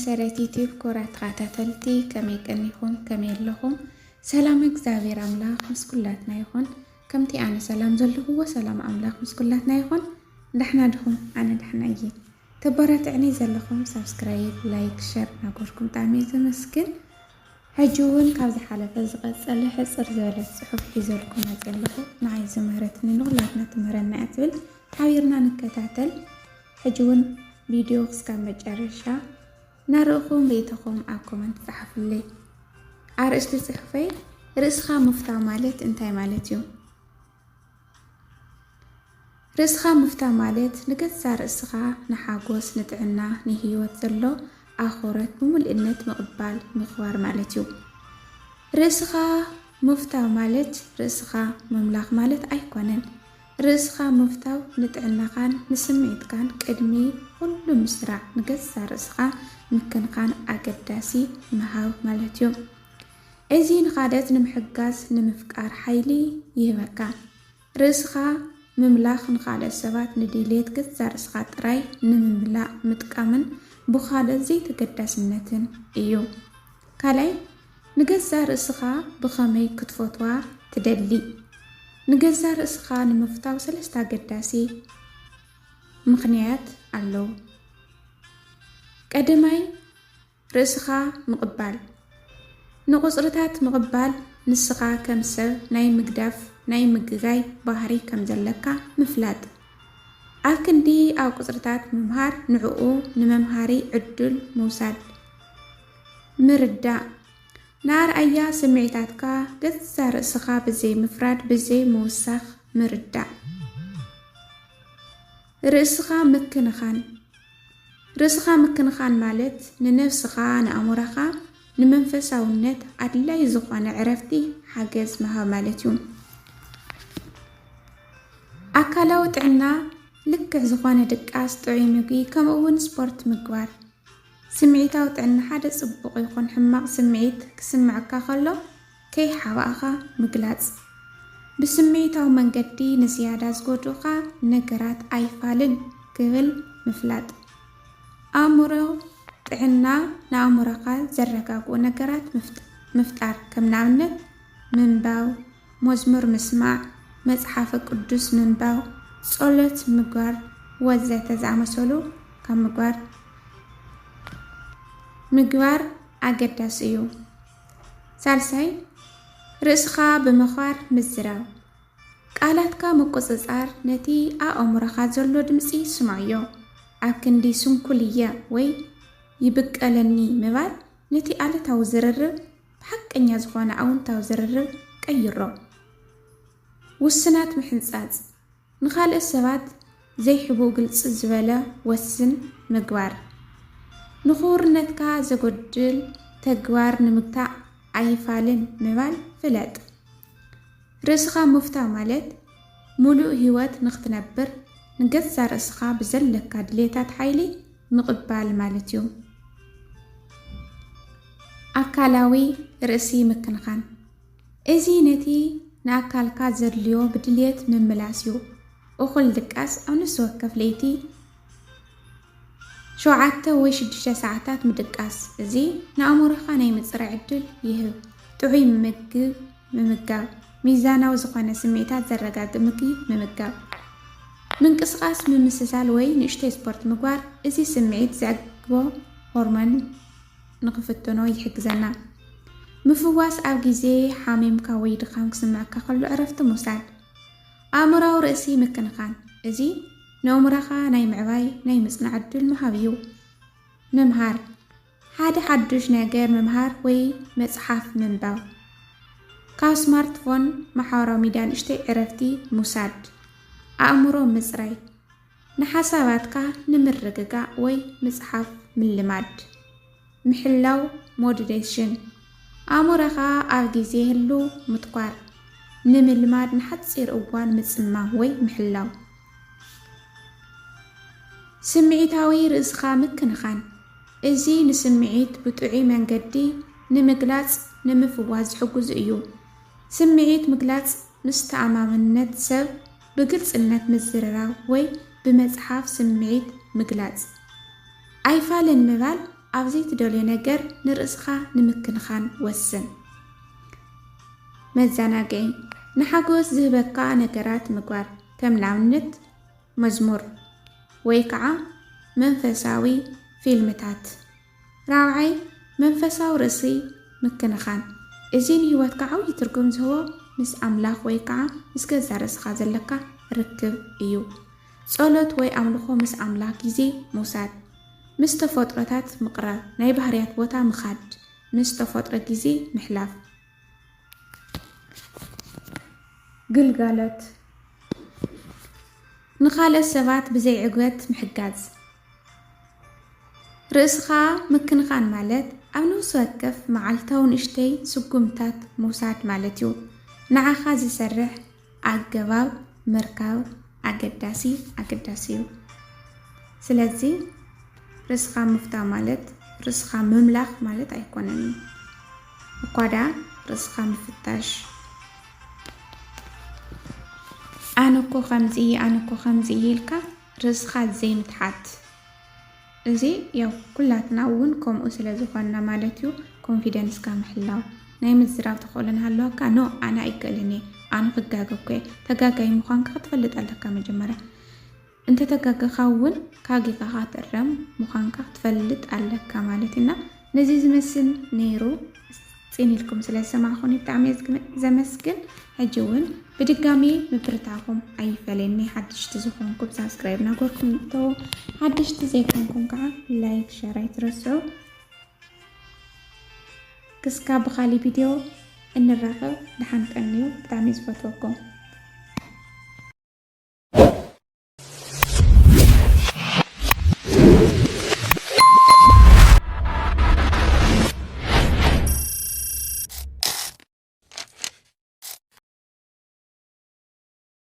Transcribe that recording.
ሰረት ዩቲዩብ ክቡራት ተኸታተልቲ፣ ከመይ ቀኒኹም? ከመይ ኣለኹም? ሰላም እግዚኣብሔር ኣምላኽ ምስ ኩላትና ይኹን። ከምቲ ኣነ ሰላም ዘለኹዎ፣ ሰላም ኣምላኽ ምስ ኩላትና ይኹን። ዳሕና ድኹም? ኣነ ዳሕና እየ። ተበራትዕኒ ዘለኹም ሳብስክራይብ፣ ላይክ፣ ሸር ናጎርኩም ብጣዕሚ እየ ዘመስግን። ሕጂ እውን ካብ ዝሓለፈ ዝቐጸለ ሕጽር ዝበለት ጽሑፍ ሒዘልኩም መጽየ ኣለኹ። ንዓይ ዝምህረትኒ ንኹላትና ትምህረና እያ ትብል። ሓቢርና ንከታተል። ሕጂ እውን ቪድዮ ክስካብ መጨረሻ እናረእኹም ርእይቶኹም ኣብ ኮመንት ጸሓፉለይ። ኣርእስቲ ጽሑፈይ፣ ርእስኻ ምፍታው ማለት እንታይ ማለት እዩ? ርእስኻ ምፍታው ማለት ንገዛ ርእስኻ ንሓጎስ፣ ንጥዕና፣ ንህይወት ዘሎ ኣኽብሮት ብምልእነት ምቕባል፣ ምኽባር ማለት እዩ። ርእስኻ ምፍታው ማለት ርእስኻ ምምላኽ ማለት ኣይኮነን። ርእስኻ ምፍታው ንጥዕናኻን ንስምዒትካን ቅድሚ ኩሉ ምስራዕ ንገዛ ርእስኻ ምክንኻን ኣገዳሲ ምሃብ ማለት እዩ። እዚ ንኻልኦት ንምሕጋዝ ንምፍቃር ሓይሊ ይህበካ። ርእስኻ ምምላኽ ንኻልኦት ሰባት ንድልየት ገዛ ርእስኻ ጥራይ ንምምላእ ምጥቃምን ብኻልኦት ዘይተገዳስነትን እዩ። ካልኣይ፣ ንገዛ ርእስኻ ብኸመይ ክትፈትዋ ትደሊ? ንገዛ ርእስኻ ንምፍታው ሰለስተ ኣገዳሲ ምኽንያት ኣለዉ። ቀደማይ፣ ርእስኻ ምቕባል። ንቁጽርታት ምቕባል፣ ንስኻ ከም ሰብ ናይ ምግዳፍ፣ ናይ ምግጋይ ባህሪ ከም ዘለካ ምፍላጥ። ኣብ ክንዲ ኣብ ቁጽርታት ምምሃር፣ ንዕኡ ንመምሃሪ ዕድል ምውሳድ። ምርዳእ። ንኣርኣያ ስምዒታትካ ገዛ ርእስኻ ብዘይ ምፍራድ፣ ብዘይ ምውሳኽ ምርዳእ። ርእስኻ ምክንኻን። ርእስኻ ምክንኻን ማለት ንነብስኻ፣ ንኣእምሮኻ፣ ንመንፈሳውነት ኣድላይ ዝኾነ ዕረፍቲ ሓገዝ ምሃብ ማለት እዩ። ኣካላዊ ጥዕና ልክዕ ዝኾነ ድቃስ፣ ጥዑይ ምግቢ፣ ከምኡ እውን ስፖርት ምግባር። ስምዒታዊ ጥዕና ሓደ ጽቡቕ ይኹን ሕማቕ ስምዒት ክስምዐካ ከሎ ከይሓባእኻ ምግላጽ። ብስምዒታዊ መንገዲ ንዝያዳ ዝጎድኡኻ ነገራት ኣይፋልን ክብል ምፍላጥ። ኣእምሮ ጥዕና ንኣእምሮኻ ዘረጋግኡ ነገራት ምፍጥ-፣ ምፍጣር፣ ከም ንኣብነት ምንባብ፣ መዝሙር ምስማዕ፣ መጽሓፈ ቅዱስ ምንባብ፣ ጸሎት ምግባር ወዘተ ዝኣመሰሉ ካብ ምግባር፣ ምግባር ኣገዳሲ እዩ። ሳልሳይ፣ ርእስኻ ብምኽባር ምዝራብ። ቃላትካ ምቁጽጻር፣ ነቲ ኣብ ኣእምሮኻ ዘሎ ድምጺ ስምዓዮ። ኣብ ክንዲ ስንኩል እየ ወይ ይብቀለኒ ምባል፣ ነቲ ኣሉታዊ ዝርርብ ብሓቀኛ ዝኾነ ኣወንታዊ ዝርርብ ቀይሮ። ውስናት ምሕንጻጽ። ንኻልኦት ሰባት ዘይሕቡእ ግልጺ ዝበለ ወስን ምግባር። ንኽቡርነትካ ዘጎድል ተግባር ንምግታእ ኣይፋልን ምባል ፍለጥ። ርእስኻ ምፍታው ማለት ምሉእ ህይወት ንኽትነብር ንገዛ ርእስኻ ብዘለካ ድሌታት ሓይሊ ምቕባል ማለት እዩ። ኣካላዊ ርእሲ ምክንኻን። እዚ ነቲ ንኣካልካ ዘድልዮ ብድልየት ምምላስ እዩ። እኹል ድቃስ ኣብ ነፍሲ ወከፍ ለይቲ ሸውዓተ ወይ ሽዱሽተ ሰዓታት ምድቃስ። እዚ ንኣእምሮኻ ናይ ምጽራይ ዕድል ይህብ። ጥዑይ ምግብ ምምጋብ። ሚዛናዊ ዝኾነ ስምዒታት ዘረጋግእ ምግቢ ምምጋብ። ምንቅስቓስ፣ ምምስሳል ወይ ንእሽተይ ስፖርት ምግባር፣ እዚ ስምዒት ዘዕግቦ ሆርሞን ንኽፍትኖ ይሕግዘና። ምፍዋስ፣ ኣብ ግዜ ሓሚምካ ወይ ድኻም ክስምዐካ ከሎ ዕረፍቲ ምውሳድ። ኣእምሮኣዊ ርእሲ ምክንኻን፣ እዚ ንኣእምሮኻ ናይ ምዕባይ፣ ናይ ምጽናዕ ዕድል ምሃብ እዩ። ምምሃር፣ ሓደ ሓዱሽ ነገር ምምሃር ወይ መጽሓፍ ምንባብ። ካብ ስማርትፎን፣ ማሕበራዊ ሚድያ ንእሽተይ ዕረፍቲ ምውሳድ። ኣእምሮ ምጽራይ፣ ንሓሳባትካ ንምርግጋእ ወይ ምጽሓፍ ምልማድ። ምሕላው፣ ሞዲቴሽን፣ ኣእምሮኻ ኣብ ግዜ ህሉው ምትኳር። ንምልማድ ንሓጺር እዋን ምጽማም ወይ ምሕላው። ስምዒታዊ ርእስኻ ምክንኻን፣ እዚ ንስምዒት ብጥዑይ መንገዲ ንምግላጽ ንምፍዋስ ዝሕግዙ እዩ። ስምዒት ምግላጽ ምስ ተኣማምነት ሰብ ብግልጽነት ምዝርራብ ወይ ብመጽሓፍ ስምዒት ምግላጽ። ኣይፋልን ምባል ኣብ ዘይትደልዮ ነገር ንርእስኻ ንምክንኻን ወስን። መዘናግዒ፣ ንሓጎስ ዝህበካ ነገራት ምግባር፣ ከም ንኣብነት መዝሙር ወይ ከዓ መንፈሳዊ ፊልምታት። ራብዓይ፣ መንፈሳዊ ርእሲ ምክንኻን። እዚ ንህይወትካ ዓብዪ ትርጉም ዝህቦ ምስ ኣምላኽ ወይ ከዓ ምስ ገዛ ርእስኻ ዘለካ ርክብ እዩ። ጸሎት ወይ ኣምልኾ፣ ምስ ኣምላኽ ግዜ ምውሳድ፣ ምስ ተፈጥሮታት ምቕራብ፣ ናይ ባህርያት ቦታ ምኻድ፣ ምስ ተፈጥሮ ግዜ ምሕላፍ። ግልጋሎት፣ ንኻልኦት ሰባት ብዘይ ዕግበት ምሕጋዝ። ርእስኻ ምክንኻን ማለት ኣብ ነፍሲ ወከፍ መዓልታዊ ንእሽተይ ስጉምታት ምውሳድ ማለት እዩ። ንዓኻ ዝሰርሕ ኣገባብ ምርካብ ኣገዳሲ ኣገዳሲ እዩ። ስለዚ ርእስኻ ምፍታው ማለት ርእስኻ ምምላኽ ማለት ኣይኮነን እዩ። እኳ ደኣ ርእስኻ ምፍታሽ፣ ኣነ እኮ ከምዚ፣ ኣነ እኮ ከምዚ ኢልካ ርእስኻ ዘይምትሓት። እዚ ያው ኩላትና እውን ከምኡ ስለ ዝኾንና ማለት እዩ። ኮንፊደንስካ ምሕላው፣ ናይ ምዝራብ ተኽእሎ እናሃለወካ፣ ኖ፣ ኣነ ኣይክእልን እየ፣ ኣነ ክጋገ እኮ እየ። ተጋጋይ ምዃንካ ክትፈልጥ ኣለካ መጀመርያ። እንተተጋገኻ እውን ካጊኻ ትእረም ምዃንካ ክትፈልጥ ኣለካ ማለት ኢና። ነዚ ዝመስል ነይሩ። ጽን ኢልኩም ስለ ዝሰማዕኹኒ ብጣዕሚ እየ ዝግመ-፣ ዘመስግን። ሕጂ እውን ብድጋሚ ምብርታኹም ኣይፈለየኒ። ሓደሽቲ ዝኾንኩም ሳብስክራይብ ናጎርኩም እተው፣ ሓደሽቲ ዘይኮንኩም ከዓ ላይክ፣ ሸር ኣይትረስዑ። ክስካብ ብኻሊ ቪድዮ እንራኸብ፣ ደሓን ቀንዩ። ብጣዕሚ ዝፈትወኩም።